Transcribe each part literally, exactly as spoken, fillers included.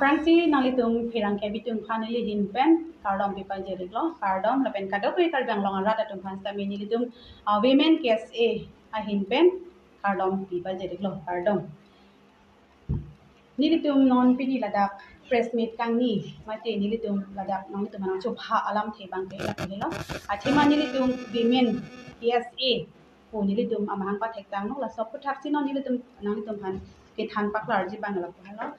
Aphrangsi nanglitum pherangke atum aphan neli ahin pen kardom pipajir-iklo, kardom lapen kadokave Karbi Anglong arat atum aphan sitame nelitum, ah, Women K S A ahin pen kardom pipajir-iklo, kardom. Nelitum non pini ladak press meet kangni mate nelitum ladak nanglitum aphan nangchobha alamthe abangke lapu helo. Athema nelitum Women K S A pu nelitum amahang pathektanglo, laso aphuthaksi non nelitum nanglitum aphan kethan paklarji abang lapu helo.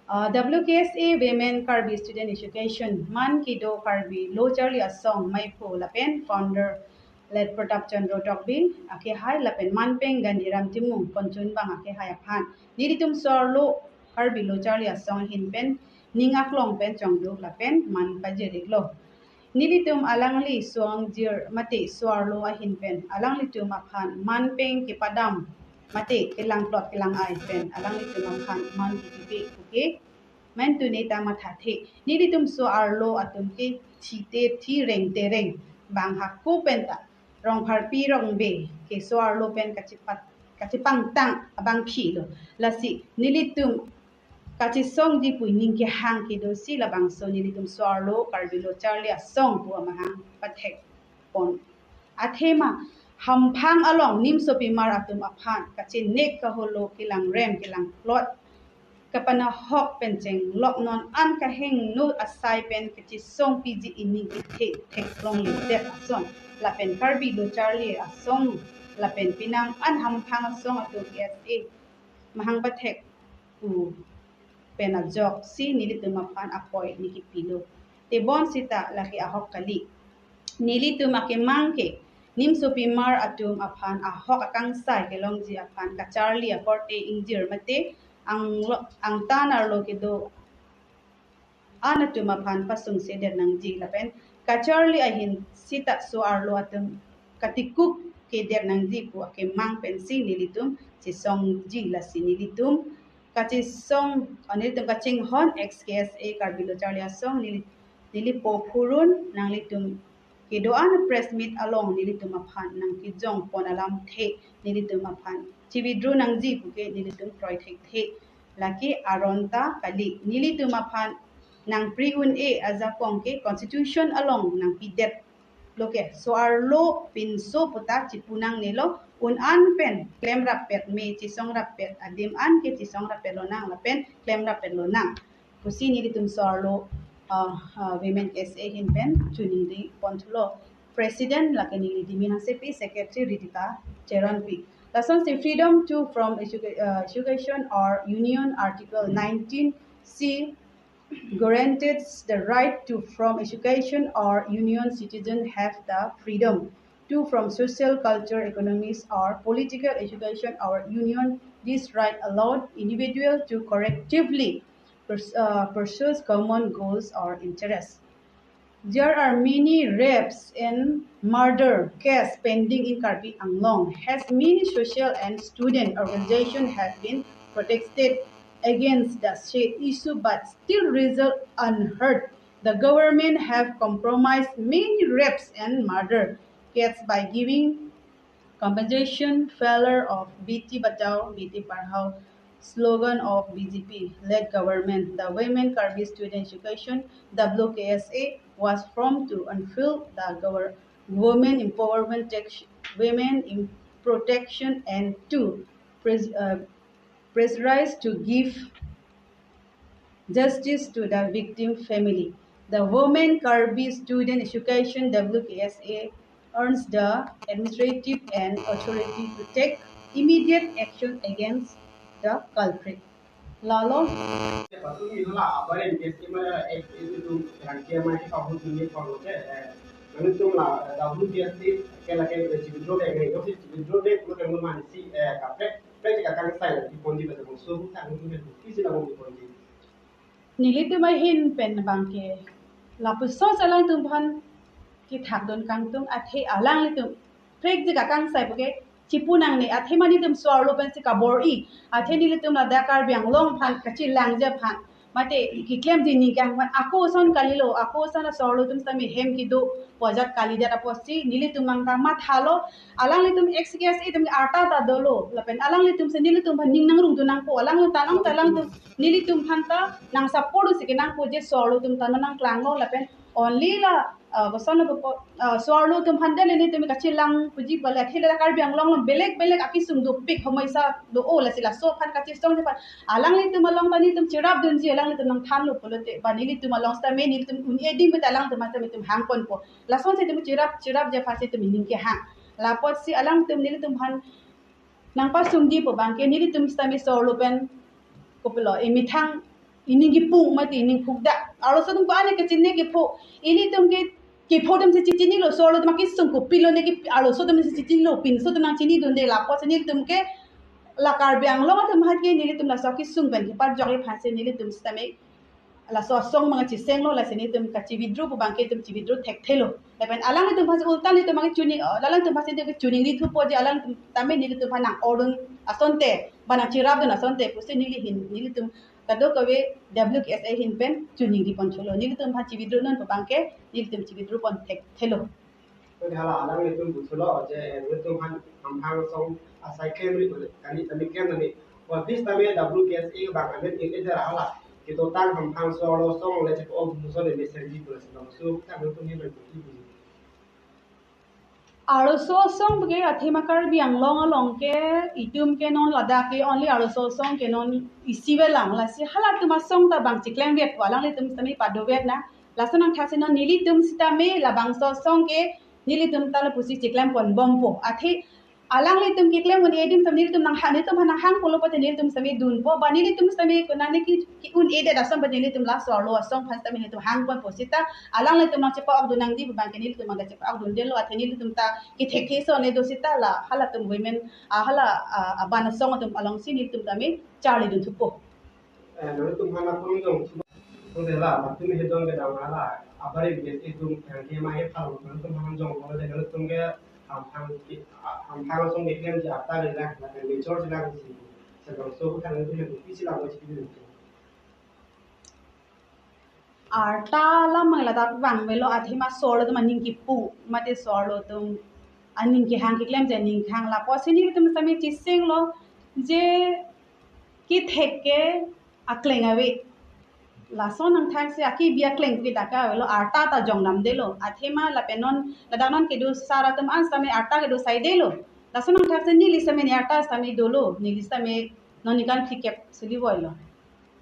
Uh, W K S A Women Karbi Student Education, man kedo Karbi Lo Charli Asong maiphu lapen founder Late Pratap Chandra Tokbi akehai lapen manpeng Ganiram Timung ponchun abang akehai aphan nelitum so-arlo Karbi Lo Charli Asong ahin pen ning aklong pen chongduk lapen man pajir-iklo. Nelitum alangli so-angjir mate so-arlo ahin pen alanglitum aphan manpeng kepadam mate kelangplot kelang-ai pen alanglitum aphan man kekipi puke mantu neta mathathe. Nelitum so-arlo atum ke thite thi rengte reng, bang hako penta Rongpharpi Rongbe ke so-arlo pen kachipat kachipangtang abangphilo. Lasi nelitum kachisongji pu ning kehang kedosi labangso nelitum so-arlo Karbi Lo Charli Asong pu amahang pathekpon. Athema hamphang along nimsopimar atum aphan kachinek kaholo kelangrem kelangplot kapanahok pen chenglok non an kahingno asai pen kachisongpiji ining kethe theklongledet ason lapen Karbi Lo Charli Asong lapen penang an hamphang asong atum K S A mahang pathek pu pen ajoksi nelitum aphan apoi ne kipilo. Tebonsita lake ahok kali. Nelitum akemang ke nimsopimar atum aphan ahok akangsai kelongji aphan kacharli akorte ingjir mate anglo- angtan arlo kedo an atum aphan pasungsedet nangji lapen kacharli ahin sita so-arlo atum katikuk kedet nangji pu akemang pensi nelitum chisongji. Lasi nelitum kachisong, ah, nelitum kachinghon ex K S A Karbi Lo Charli Asong neli, neli po phurun nanglitum kedo-an press meet along nelitum aphan nangkejongpon alamthe nelitum aphan chi-withdraw nangji puke nelitum kroi thekthe. Lake aron ta kali, nelitum aphan nangpri un-e ajakong ke constitution along nangpidetlo ke so-arlo pinso puta chipu nangnelo, un an pen klemrappet me chisongrappet adim an ke chisongrappet lonang lapen klemrappet lonang pusi nelitum so-arlo, ah, ah, Women K S A ahin pen choningri ponthulo. President lake neli Dimi Hansepi, Secretary Ritika Teronpi. Lasonsi freedom to form educa- uh, education or union, Article nineteen C guarantees the right to form education or union. Citizens have the freedom to form social, culture, economics or political education or union. This right allowed individual to collectively pers- uh, pursue common goals or interests. There are many rapes and murder cases pending in Karbi Anglong. Has many social and student organizations have been protested against the said issue, but still result unheard. The government have compromised many rapes and murder cases by giving compensation. Failure of Beti Bachao Beti Padhao slogan of B J P led government, the Women Karbi Student Education, W K S A, was formed to unfurl the government women empowerment, tech- women in protection, and to pres- uh, pressurize to give justice to the victim family. The Women Karbi Student Education, W K S A, earns the administrative and authority to take immediate action against the culprit. Lalo. Patumi la abare M P S K ma ek itu tu rangkia ma ke kahut dunia pang lote. Nangtum la W K S A ke la ke chibidro de ngai dosi chibidro de kulo ke mansi kaprek prek ka kangsai la di ponji ba so tang tu ke kisi la di ponji. Nelitum ahin pen abangke lapuson alangtum aphan kethakdun kangtung athe alanglitum prekjik akangsai puke chipu nangne, athema nelitum so-arlo pensi kabor-i, athe nelitum ladak Karbi Anglong aphan kachilangji aphan Mate keklemji ning kehang pen ako ason kalilo, ako ason laso arlo atum sitame hem kedo pu ajat kalidet apotsi nelitum abang ta mathalo, alanglitum ex-KSA atum arta ta dolo, lapen alanglitum si nelitum aphan ning nangrungdun nangpo, alanglitum ta nang ta alangtum nelitum aphan ta nang support si kenangpo, je laso arlo atum ta nangklanglo, lapen only la, uh, koson lo po, uh, laso arlo atum aphan den nelitum kachelang puji bale akhila Karbi Anglong along belek belek akesung dopik homoisa do-o, lasi laso aphan kachesongji aphan alanglitum along ta nelitum cherapdunji, alanglitum nangthanlo pulote ba nelitum along sitame nelitum un-e ding puta alangtum aphan sitame itum hangponpo. Lasonsi itum cherap cherapji aphansi itum ining kehang. Lapotsi alangtum nelitum aphan nangpasungji pu abangke nelitum sitame laso arlo pen kopilo, emethang ining kepung mate ining phukdak. Arloso atum ko-an kachini kepho, ilitum ke kepho atum si chechinilo, laso arlo atum akesung kopilo ne ke arloso atum si chechinilo, pinso atum nangchinidunde, lapotsi nelitum ke la Karbi Anglong atum aphan ke nelitum laso akesung pen kepajokji aphansi nelitum sitame laso asong abang chesenglo, lasi nelitum kache-withdraw pu abangke itum che-withdraw thekthelo. Lapen alanglitum aphansi ulta nelitum abangke chini, uh, alanglitum aphansi nelitum chiningri thupo je alanglitum tame nelitum aphan nang-ordun asonte, ba nangcherapdun asonte pusi neli ahin, nelitum kadokave WKSA ahin pen chiningri ponthelo. Nelitum aphan che-withdraw non pu abangke nelitum che-withdraw pon thekthelo. Jadi hala alanglitum puthelo je nelitum aphan Hamphang asong asai klemri kani tani klem nani. Office tame WKSA abang amen in eder hala kedotang Hamphang laso arlo asong le chepa-ok dunson le mesen ji pu lasi bangso ta nelitum ni bang. Arloso asong ke athema Karbi Anglong along ke itum ke non ladak ke only arloso asong ke non isi avelang, lasi halatum asong ta bang cheklemvet pu alanglitum sitame padovet nang. Laso nangthaksi non nelitum sitame labangso asong ke nelitum ta lapusi cheklem ponbompo. Athe alanglitum keklem un-e adim sitame nelitum nang ha, nelitum aphan nanghang pulo pote nelitum sitame dunpo, ba nelitum sitame konane ke, ke un-edet ason pote nelitum laso arlo asong aphan sitame nelitum hangponpo seta alanglitum nangchepa-ok dun nangji pu abangke nelitum abang ta chepa-ok dundelo, athe nelitum ta kethekthe ason le do seta la halatum women, ah, hala, ah, aban asong atum alongsi nelitum tame charlidun thupo. Eh, nelitum aphan aphurung jong thupo. Tangte la, latum hedon kedam hala, abari bes itum yang ke mai phal, nelitum aphan jong ko de nelitum ke Hamphang, Hamphang asong keklemji arta avelang, lapen major avelang si. Sebangso ko kan nelitum yang pisi lang ko si. Arta alam abang ladak vangvelo, athema laso arlo atum aning kepung mate laso arlo atum aning kehang, keklemji aning kehang, lapotsi nelitum sitame chesenglo je kethek ke akleng ave. Laso nangthaksi akebi akleng ke dak avelo, arta ta jongdamdelo. Athema lapen non ladak non kedo sar atum an sitame arta kedo saidelo. Laso nangthaksi neli sitame ne arta sitame dolo, neli sitame non ningkan phlikep suli voilo.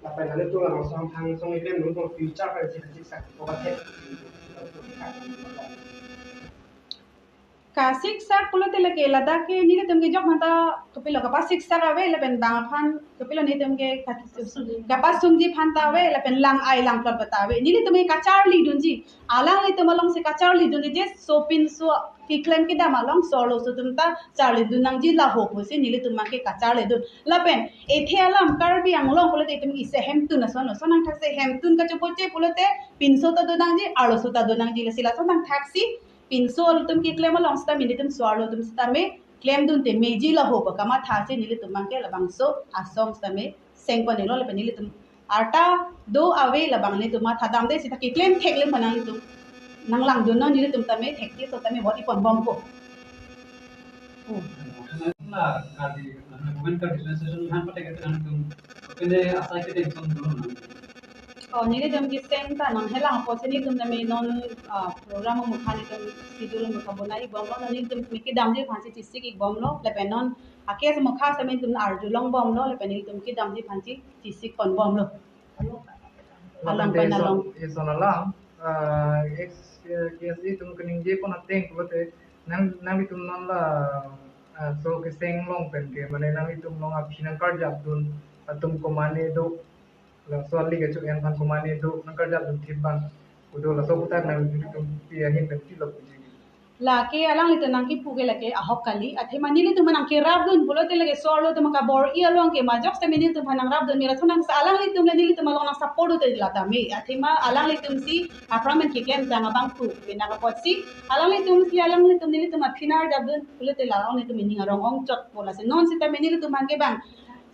Lapen hali tu langsung hang song item nung future kan sik sik sak ko ba the. Kasiksak pulote lake ladak ke nelitum kejok aphanta kopilo kapasiksak ave lapen bang aphan kopilo nelitum ke kat-, kapasungji aphanta ave lapen lang-ai langplot aphanta ave. Nelitum ke kacharlidunji. Alanglitum alongsi kacharlidunji je sopinso keklem kedam along laso arloso atum ta charlidun nangji laho pusi nelitum abang ke kacharlidun. Lapen ethe alam Karbi Anglong pulote itum isi ahemtun ason, laso nangthaksi ahemtun kachopoche pulote pinso ta do nangji, arloso ta do nangji, lasi laso nangthaksi pinso atum keklem along sitame nelitum laso arlo atum sitame klemdunte meji laho pu kamatha si nelitum abang ke labangso asong sitame sengpon-iklo lapen nelitum arta do ave labang nelitum mathadamde seta keklem theklem pu nanglitum nanglangdunnon, nelitum tame thekthe aso tame vote iponbompo. Na Karbi, na Women Karbi Students Association aphan pathek ke nangtum kene asai ke tension dulu na. Oh, nelitum keseng ta nanghelang apotsi nelitum tame non, ah, program mukha nelitum schedule mukha bonai-ikbomlo, non nelitum tame kedamji aphansi chesik-ikbomlo, lapen non a-case mukha sitame nelitum arjulongbomlo, lapen nelitum kedamji aphansi chesikponbomlo. Along pen along. Lapen ison, ison alam, ah, ex-, eh, KSA atum kaningje pon ateng pulote nang, nanglitum non la, ah, laso keseng along pen ke, mane nanglitum along aphi nangkarjapdun atum komane do, laso ali kecho-en aphan komane do, nangkarjapdun thip abang. Kudo laso aputhak nanglitum pi ahin pen pilo puji. Lake alanglitum nangkipu ke lake ahok kali, athema nelitum nangkerapdun pulote lake laso arlo atum kabor-i along ke majok sitame nelitum aphan nangrapdun, mera thunang sa alanglitum le nelitum along nangsupport-dunte la tame, athema alanglitum si aphrang pen keklem tang abang thu, penang apotsi alanglitum si alanglitum nelitum aphi nangkarjapdun pulote la alanglitum ining arong ongchotpo, lasi non sitame nelitum abang ke bang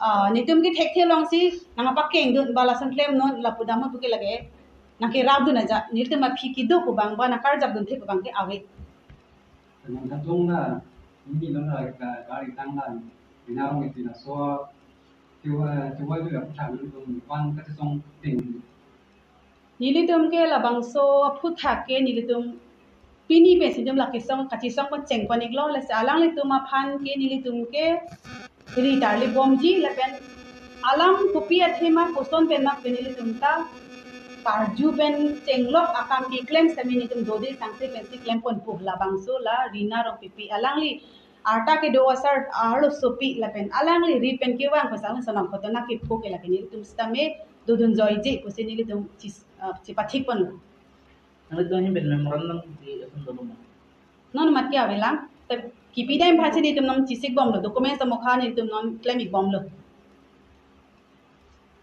ah, netum ke thekthe longsi nangpakengdun ba lason klemnon lapu dam pu ke lake nangkerapdun aja, netum aphi kedo pu abang ba nangkarjapdun the pu abang ke ave. Nang kachong la, ini lo la ka gari tang la, Rina Rongpi laso, tiwa, tiwa ju aphuthak nelitum aphan kachesong ding. Nelitum ke labangso aphuthak ke nelitum pini pensi netum la kesong, kachesong pon cheng pon iklo, lasi alanglitum aphan ke nelitum ke ri tarli bomji lapen alam kopi athema koson pen mak pen nelitum ta karju pen chenglok akam keklem sitame netum dode sangse pensi klem ponpo, labangso la Rina Rongpipi alangli arta kedo asar arlosopi lapen alangli ri pen kevang pasang sonam kotona kepo ke lake nelitum sitame dodun joiji pusi nelitum chis-, ah, chepathik ponlo. Nanglitum ahin pen memorandum di atum dolo ma? Non mat ke avelang. Te kipi dam aphansi netum non chesik bomlo. Documents amokha netum non klem ik bomlo.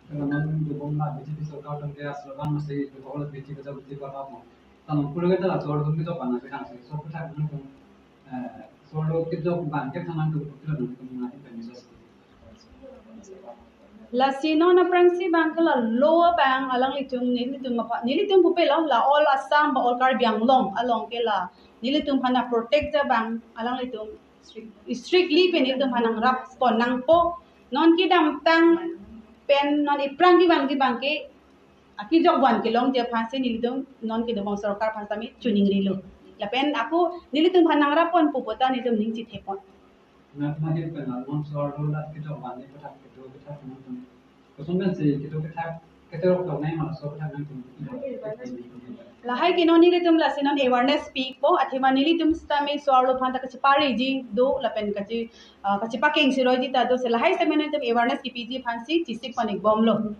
Kalau non dukung la B J P sorkar atum ke slogan masi dukung la B J P bachao, B J P padhao mo. Tanong pura kita la sor dum kita pana kita si. So kita dum, eh, sor dum kita ban kita nang dum kita dum kita nang kita bisa. Lasi non aphrangsi abang ke la lo abang alanglitum nelitum apa, nelitum pupe lo, la all Assam ba all Karbi Anglong along ke la nelitum aphan protect abang alanglitum strictly pen nelitum aphan nangrap pon nangpo. Non kedamtang pen non iphrang kevang kevang ke akejok van kelongji aphansi nelitum non kedobom sorkar aphan sitame chuning rilo. Lapen ako nelitum aphan nangrap ponpo puta nelitum ning chithe pon. Na, na, ke pen la, non sor dum la kejok van ni kethak kedo kethak nangtum. Koson pensi kedo kethak, kedo tok nai ma so kethak nangtum. Lahai ke non nelitum lasi non awareness pi po, athema nelitum sitame so-arlo aphan ta kachepareji do lapen kache, ah, kachepakeng siroiji ta do, si lahai sitame netum awareness kipiji aphansi chesik pon ik bomlo.